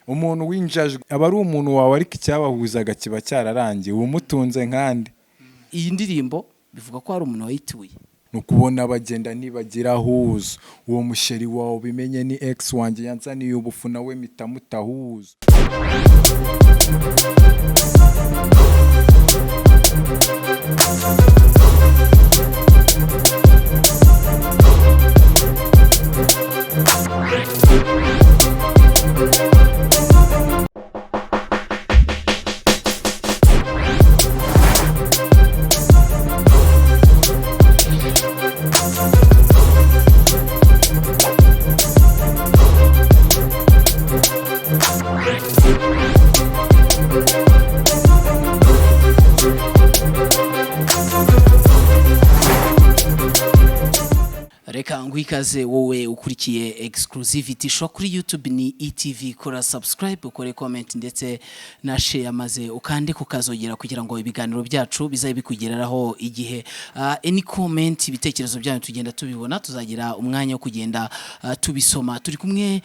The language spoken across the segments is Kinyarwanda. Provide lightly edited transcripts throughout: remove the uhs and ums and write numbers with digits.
Umuntu w'injajwe aba ari umuntu wawe, ariko icyabahuzaga kiba cyararangiye. Uba umutunze nkande? Iyi ndirimbo bivuga ko hari umuntu wayituye. Ni ukubona bagenda ntibagira huza. Uwo musheri wawe ubimenye ni ex wanjye, yanzaniye ubufu nawe mpita mutahuza. Reka nguhe ikaze wowe ukurikiye Exclusivity Show kuri YouTube, ni ETV. Kora subscribe, ukore comment ndetse na share, maze ukande kukazogera kugira ngo ibiganiro byacu bizabe bikugereraho igihe. Any comment, ibitekerezo byanyu tugenda tubibona, tuzagira umwanya wo kugenda tubisoma. Turi kumwe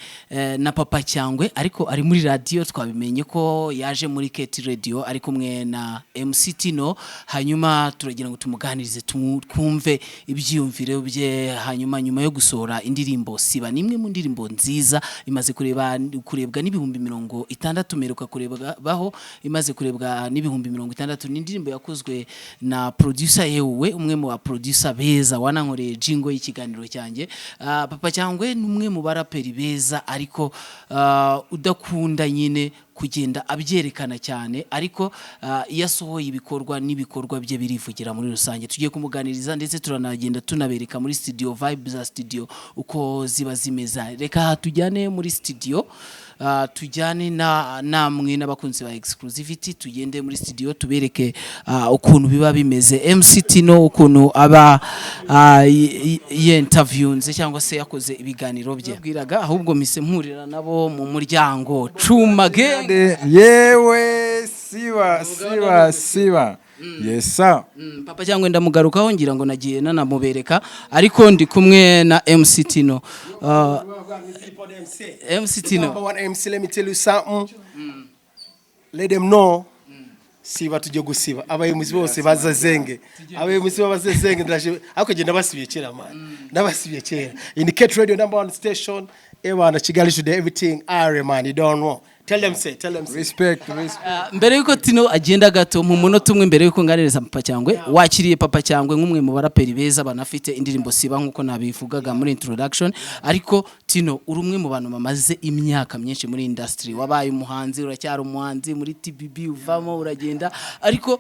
na Papa Cyangwe, ariko ari muri radio. Twabimenye ko yaje muri KT Radio, ari kumwe na MC Tino. Hanyuma turagira ngo tumuganirize, twumve ibyiyumviro bye hanyuma nyuma yo gusohora indirimbo Siba. Ni imwe mu ndirimbo nziza imaze kurebwa n'60,000. Meruka kurebwaho imaze kurebwa n'60,000. Ni indirimbo yakozwe na producer yewe, umwe mu ba producer beza wanankoreye jingle y'ikiganiro cyanjye. Papa Cyangwe ni umwe mu baraperi beza, ariko udakunda nyine kugenda abyerekana cyane, ariko iyo asohoye ibikorwa, n'ibikorwa bye birivugira muri rusange. Tugiye kumuganiriza, ndetse turanagenda tunabereka muri studio, vibe za studio uko ziba zimeze. Reka tujyane muri studio, tujyane na namwe n'abakunzi ba Exclusivity, tugende muri studio tubereke ukuntu biba bimeze, MC Tino ukuntu aba yinterviewinze cyangwa se yakoze ibiganiro bye. Bwiraga ahubwo mpise mpurira nabo mu muryango, Cuma Gang. Yewe, siba siba siba, yesa. Papa cyangwa ndamugarukaho, ngira ngo nagiye nanamubereka, ariko ndi kumwe na MC Tino. MC Tino. Number one MC, let me tell you something. Let them know. Siba, tujye gusiba. Abayobozi bose bazazenge. Abayobozi babazezenge ndaje, ariko genda basibiye kera, man. Nabasibiye kera. In the KT Radio, number one station. Ewana Kigali today, everything are, man, you don't know. Tell them, say, tell them, say. Respect, respect. Mbere yuko Tino agenda gato mu munota umwe, mbere yuko nganiriza Papa Cyangwe, wakiriye Papa Cyangwe nk'umwe mu baraperi beza banafite indirimbo Siba, nk'uko nabivugaga muri introduction. Ariko Tino, uri umwe mu bantu bamaze imyaka myinshi muri industry. Wabaye umuhanzi, uracyari umuhanzi, muri TBB uvamo uragenda, ariko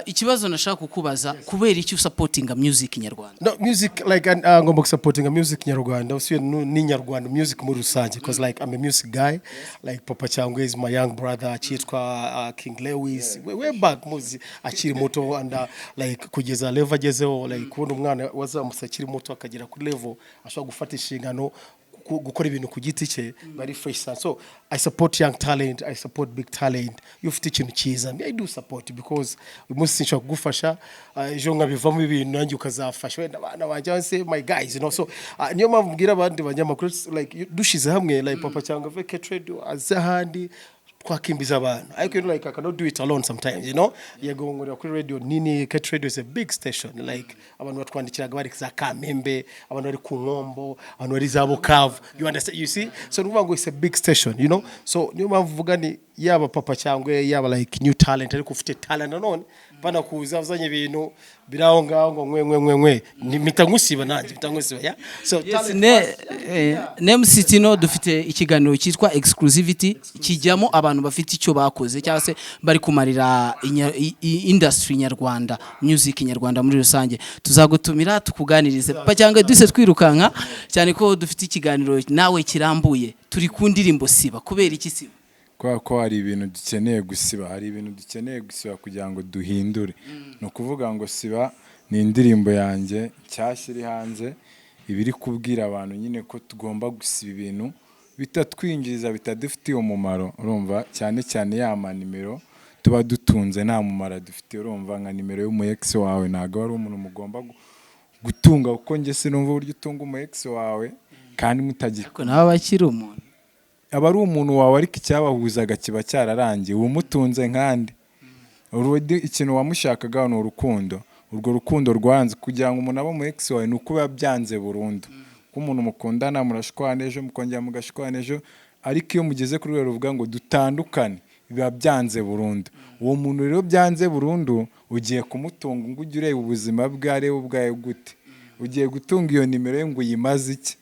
ikibazo nashaka kukubaza, kubera iki usupportinga music nyarwanda? No, music, like, ngomba supporting music nyarwanda, usiye ni nyarwanda, music muri rusange, because like, I'm a music guy. Like, Papa Cyangwe is my young brother, akitwa King Lewis, way back muzi akiri muto, and like, kugeza level agezeho, like, kubona umwana wazamutse akiri muto akagera kuri level ashobora gufata inshingano, gukora ibintu ku giti cye, very fresh sana. So I support young talent, I support big talent. Iyo ufite ikintu cyiza, I do support, because uyu munsi nshobora kugufasha, ejo nkabivamo ibintu, nanjye ukazafasha wenda abana banjye cyangwa se my guys. So niyo mpamvu mbwira abandi banyamakuru, like, dushize hamwe, like Papa cyangwa VK Trade aze ahandi, twakimbiza abantu. Ariko like, I cannot do it alone sometimes. Yego, nkorera kuri radio nini. KT Radio is a big station. Like, abantu batwandikiraga bari za Kamembe, abantu bari ku Nkombo, abantu bari za Bukavu, you understand, you see? So nuvuga ngo it's a big station. So niyo mpamvu uvuga ni yaba Papa cyangwa yaba like new talent, ariko ufite talent nanone bana kuza uzanye ibintu biraho ngaho ngo nkwe nkwe nkwe nkwe, mpita nkusiba, nanjye mpita nkusiba, yeah. So Yes, talent ne MC Tino, dufite ikiganiro cyitwa Exclusivity, kijyamo abantu bafite icyo bakoze cyangwa se bari kumarira industry nyarwanda, music nyarwanda muri rusange. Tuzagutumira tukuganirize. Papa cyangwa duse twirukanka cyane ko dufite ikiganiro nawe kirambuye. Turi ku ndirimbo Siba. Kubera iki Siba? Kubera ko hari ibintu dukeneye gusiba, hari ibintu dukeneye gusiba kugira ngo duhindure. Ni ukuvuga ngo Siba ni indirimbo yanjye nshyashya iri hanze, iba iri kubwira abantu nyine ko tugomba gusiba ibintu bitatwinjiriza, bitadufitiye umumaro. Urumva, cyane cyane ya manimero tuba dutunze nta mumaro dufitiye. Urumva, nka nimero y'umu ex wawe ntabwo ari umuntu mugomba gutunga, kuko njye sinumva uburyo utunga umu ex wawe kandi mutagira Ariko nawe aba akiri umuntu. Aba ari umuntu wawe, ariko icyabahuzaga kiba cyararangiye. Uba umutunze nkande? Already ikintu wamushakaga ni urukundo, urwo rukundo rwanze. Kugira ngo umuntu abe umu ex wawe ni uko biba byanze burundu. Kuko umuntu mukundana, murashwana ejo, mukongera mugashwana ejo, ariko iyo mugeze kuri rwego ruvuga ngo dutandukane, biba byanze burundu. Uwo muntu rero byanze burundu, ugiye kumutunga ngo ujye ureba ubuzima bwe, arebe ubwawe gute? Ugiye gutunga iyo nimero ye ngo uyimaze iki?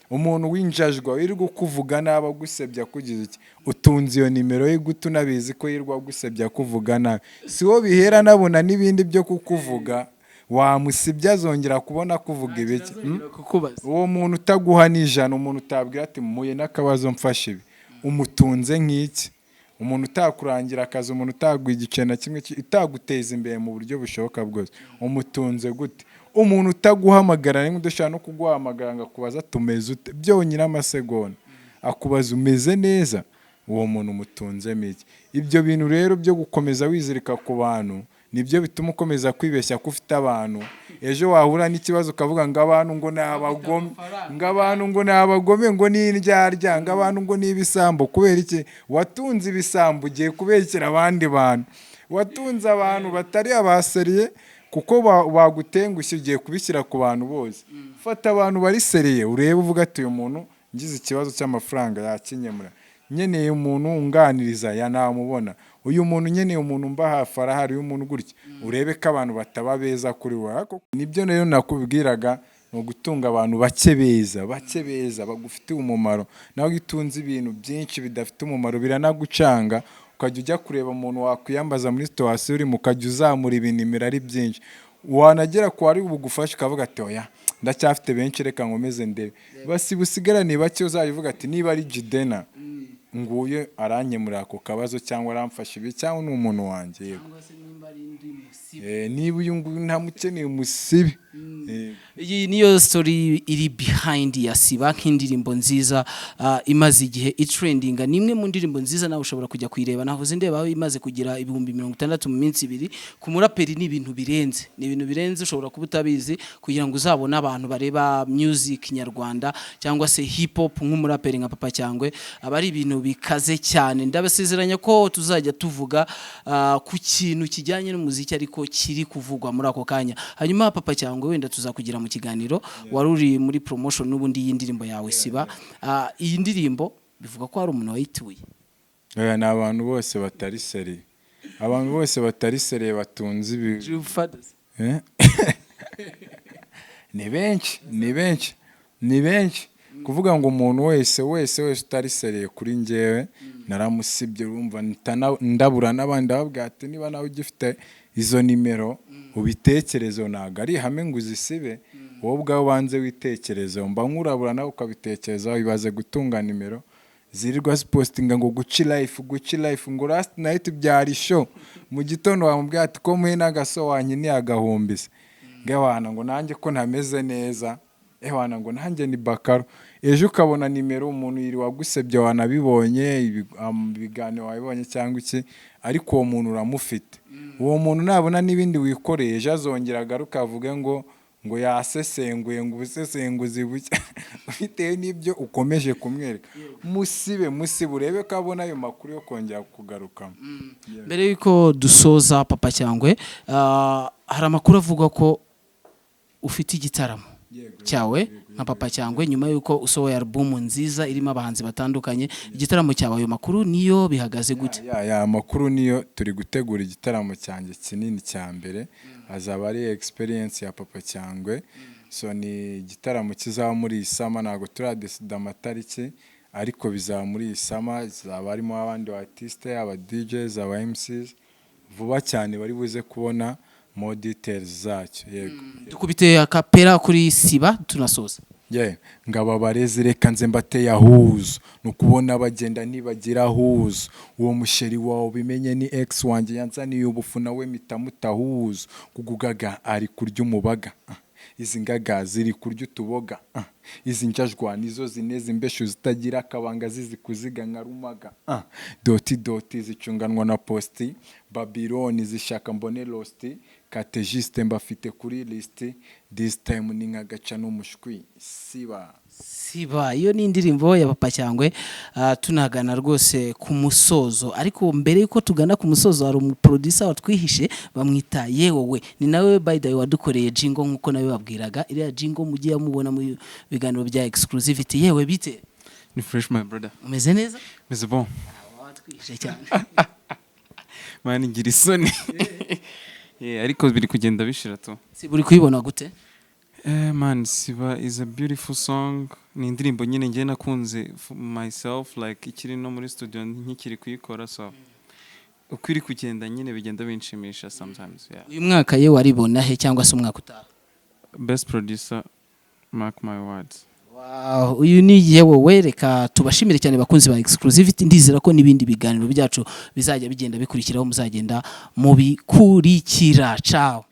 Umuntu w'injajwa wirirwa ukuvuga nabi, agusebya, akugize iki, utunze iyo nimero ye gute, unabizi ko yirirwa agusebya, akuvuga nabi? Si wo bihera nabona n'ibindi byo kukuvuga. Wamusibye, azongera kubona kuvuga ibiki? Kukubaza. Uwo muntu utaguha n'ijana, umuntu utabwira ati "Mpuye n'akabazo, mfashe ibi", umutunze nk'iki? Umuntu utakurangira akazi, umuntu utaguha igiceri na kimwe, utaguteza imbere mu buryo bushoboka bwose, umutunze gute? Umuntu utaguhamagara rimwe, udashobora no kuguhamagara ngo akubaze tumeze ute, byonyine amasegonda akubaza umeze neza, uwo muntu umutunzemo iki? Ibyo bintu rero byo gukomeza wizirika ku bantu nibyo bituma ukomeza kwibeshya ko ufite abantu. Ejo wahura n'ikibazo ukavuga ngo abantu ngo ni abagome, ngo abantu ngo ni abagome, ngo ni indyarya, ngo abantu ngo ni ibisambo. Kubera iki watunze ibisambo? Ugiye kubeshyera abandi bantu? Watunze abantu batari aba sérieux kuko bagutengushye, ugiye kubishyira ku bantu bose? Fata abantu bari sérieux, urebe, uvuga ati "Uyu muntu ngize ikibazo cy'amafaranga yakinyemura, nkeneye umuntu unganiriza ya namubona, uyu muntu nkeneye umuntu mba hafi arahari, uyu muntu gutya." Urebe ko abantu bataba beza kuri wowe. Ariko nibyo rero nakubwiraga, ni ugutunga abantu bake beza, bake beza bagufitiye umumaro. Nawe iyo utunze ibintu byinshi bidafite umumaro, biranagucanga, ukajya ujya kureba umuntu wakwiyambaza muri situation urimo, ukajya uzamura ibinimero ari byinshi, wanagera ku wari bugufashe ukavuga ati "Oya, ndacyafite benshi, reka nkomeze ndebe." Basi busigarane bake, uzajya uvuga ati "Niba ari Jidena, nguyu arankemurira ako kabazo, cyangwa aramfasha ibi, cyangwa ni umuntu wanjye." Yego. Cyangwa se nimba ari indi musibe. Niba uyu nguyu ntamukeneye, umusibe. Iyi niyo story iri behind ya Siba, nk'indirimbo nziza imaze igihe itrendinga. Ni imwe mu ndirimbo nziza, nawe ushobora kujya kuyireba. Nahoze ndeba aho imaze kugira 60,000 mu minsi 2. Ku muraperi ni ibintu birenze, ni ibintu birenze. Ushobora kuba utabizi. Kugira ngo uzabone abantu bareba music nyarwanda cyangwa se hip hop nk'umuraperi nka Papa Cyangwe, aba ari ibintu bikaze cyane. Ndabasezeranya ko tuzajya tuvuga ku kintu kijyanye n'umuziki ariko kiri kuvugwa muri ako kanya. Hanyuma Papa Cyangwe, wenda tuzakugira mu kiganiro. Wari uri muri promotion n'ubundi y'indirimbo yawe Siba. Iyi ndirimbo bivuga ko hari umuntu wayituye. Oya, ni abantu bose batari sérieux, abantu bose batari sérieux batunze ibi. Drew Fathers. Eh? Ni benshi, ni benshi, ni benshi. Kuvuga ngo umuntu wese wese wese utari sérieux kuri njyewe naramusibye. Urumva ndabura n'abandi, ndababwira ati "Niba nawe ugifite izo nimero, ubitekerezo." Ntabwo ari ihame ngo uzisibe, wowe ubwawe ubanze witekerezeho. Mba nkurabura, nawe ukabitekerezaho. Ibaze gutunga nimero zirirwa zipostinga ngo "Gucci life, Gucci life", ngo "Last night byari show". Mu gitondo wamubwira ati "Ko muhe n'agaso wankiniye agahumbise", ngo "Ewana", ngo "Nanjye ko ntameze neza", ewana, ngo "Nanjye ni bakaro". Ejo ukabona nimero umuntu yiriwe agusebye, wanabibonye, ibiganiro wabibonye cyangwa iki, ariko uwo muntu uramufite. Uwo muntu nabona n'ibindi wikoreye, ejo azongera agaruke avuge ngo yasesenguye, ngo ubusesenguzi buke, bitewe n'ibyo ukomeje kumwereka. Musibe, musibe, urebe ko abona ayo makuru yo kongera kugarukamo. Mbere y'uko dusoza, Papa Cyangwe, hari amakuru avuga ko ufite igitaramo cyawe nka Papa Cyangwe nyuma y'uko usohoye alubumu nziza irimo abahanzi batandukanye. Igitaramo cyawe, ayo makuru niyo, bihagaze gute? Ya, amakuru niyo. Turi gutegura igitaramo cyanjye kinini cya mbere, azaba ari experience ya Papa Cyangwe. So ni igitaramo kizaba muri iyi summer, ntabwo turadesida amatariki, ariko bizaba muri iyi summer. Zaba harimo abandi ba artiste, aba DJs, aba MCs. Vuba cyane bari buze kubona more details zacyo, yego. Dukubite akapera kuri Siba tunasoza. Yeah, ngabo abarezi reka nze mbateye ahuzo, ni ukubona bagenda ntibagira ahuzo. Uwo musheri wawe ubimenye ni ex wanjye, yanzaniye ubufu nawe mpita mutahuzo. Kugugaga ari kurya umubaga. Izi ngaga ziri kurya utuboga. Izi njajwa nizo zineza imbeshu zitagira akabanga, zizi kuziga nka rumaga. Doti doti zicunganwa na posti babiloni, zishaka mbone losti katejiste, mbafite kuri lisiti. This time ni nk'agaca n'umushwi. Siba. Siba, iyo ni indirimbo ya Papa Cyangwe. Tunagana rwose ku musozo, ariko mbere yuko tugana ku musozo hari umuproducer watwihishe, bamwita Yewowe. Ni nawe, by the way, wadukoreye jingle nk'uko nawe babwiraga iriya jingle mugiye mubona mu biganiro bya Exclusivity. Yewe, bite? Ni fresh, my brother. Umeze neza? Meze bon. Watwihishe cyane. Man, ngira isoni. Yeah, ariko biri kugenda bishira tu. Siba uri kuyibona gute? Man, Siba is a beautiful song. Ni indirimbo nyine njye nakunze myself, like ikiri no muri studio nkikiri kuyikora, so uko iri kugenda nyine bigenda binshimisha sometimes, yeah. Uyu mwaka ye waribona he, cyangwa se umwaka utaha? Best producer, mark my words. Wow, uyu ni Yewe. Reka tubashimire cyane, bakunzi ba Exclusivity. Ndizera ko n'ibindi biganiro byacu bizajya bigenda bikurikiraho, muzagenda mubikurikira. Ciao.